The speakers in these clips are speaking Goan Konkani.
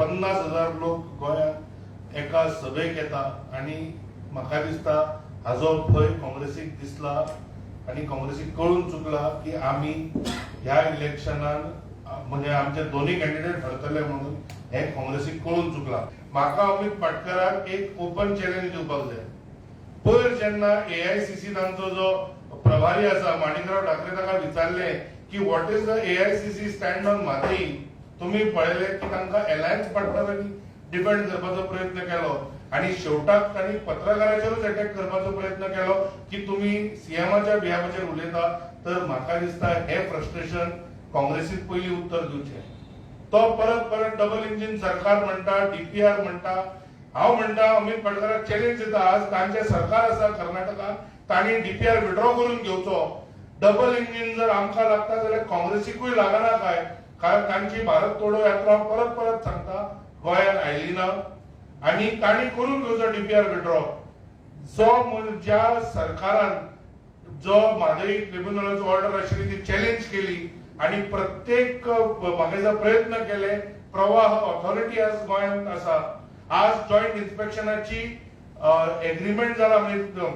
50,000 लोक गोंयांत एका सभेक येता आनी म्हाका दिसता हाजो भंय काँग्रेसीक दिसला आनी काँग्रेसीक कळून चुकला की आमी ह्या इलेक्शनान, म्हणजे आमचे दोनूय कॅन्डिडेट हरतले म्हणून हें काँग्रेसीक कळून चुकला. म्हाका अमित पाटकराक एक ओपन चॅलेंज दिवपाक जाय. पयर जेन्ना एआयसीसी तांचो जो प्रभारी आसा माणिकराव ठाकरे, ताका विचारलें की "What is the AICC stand on Mhadei?" तुम्ही पळयले की तांकां अलायन्स पार्टनरांनी डिफेंड करपाचो प्रयत्न केलो आणि शेवटाक तांणी पत्रकाराचेरूच अटॅक करपाचो प्रयत्न केलो की तुम्ही सीएमाच्या बिहाफाचेर उलयता. तर म्हाका दिसता हे फ्रस्ट्रेशन काँग्रेसीक पयलीं उत्तर दिवचें. तो परत परत डबल इंजिन सरकार म्हणटा, डीपीआर म्हणटा. हांव म्हणटा, अमित पाटकराक चॅलेंज दिता, आज तांचें सरकार आसा कर्नाटकात, तांणी डीपीआर विड्रॉ करून घेवचो. डबल इंजिन जर आमकां लागता जाल्यार काँग्रेसीकूय लागना काय? कारण तांची भारत तोडो यात्रा हांव परत परत सांगता, गोंयांत आयली ना आनी तांणी करून घेवचो डीपीआर विड्रॉ. जो ज्या सरकारान जो म्हादई ट्रिब्युनलाचो ऑर्डर आशिल्ली ती चॅलेंज केली आणि प्रत्येक म्हाका दिसता प्रयत्न केले, प्रवाह ऑथॉरिटी आज गोंयांत आसा. आज जॉयंट इन्स्पेक्शनाची एग्रीमेंट जाला, म्हणजे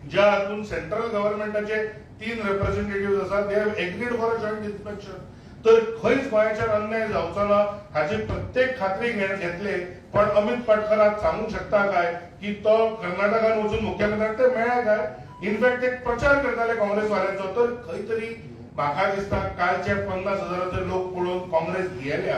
ज्या हातून सेंट्रल गव्हर्नमेंटाचे तीन रिप्रेझेंटेटिव्ह आसात, they have agreed for a joint inspection. तर खंयच गोंयाचेर अन्याय जावचो ना हाची प्रत्येक खात्री घेतले. पण अमित पाटकर आज सांगूंक शकता काय की तो कर्नाटकान वचून मुख्यमंत्र्याक ते मेळ्ळे काय? इनफॅक्ट एक प्रचार करताले काँग्रेसवाल्यांचो. तर खंय तरी म्हाका दिसता कालचे 50 हजाराचे लोक पळोवन काँग्रेस भियेल्या.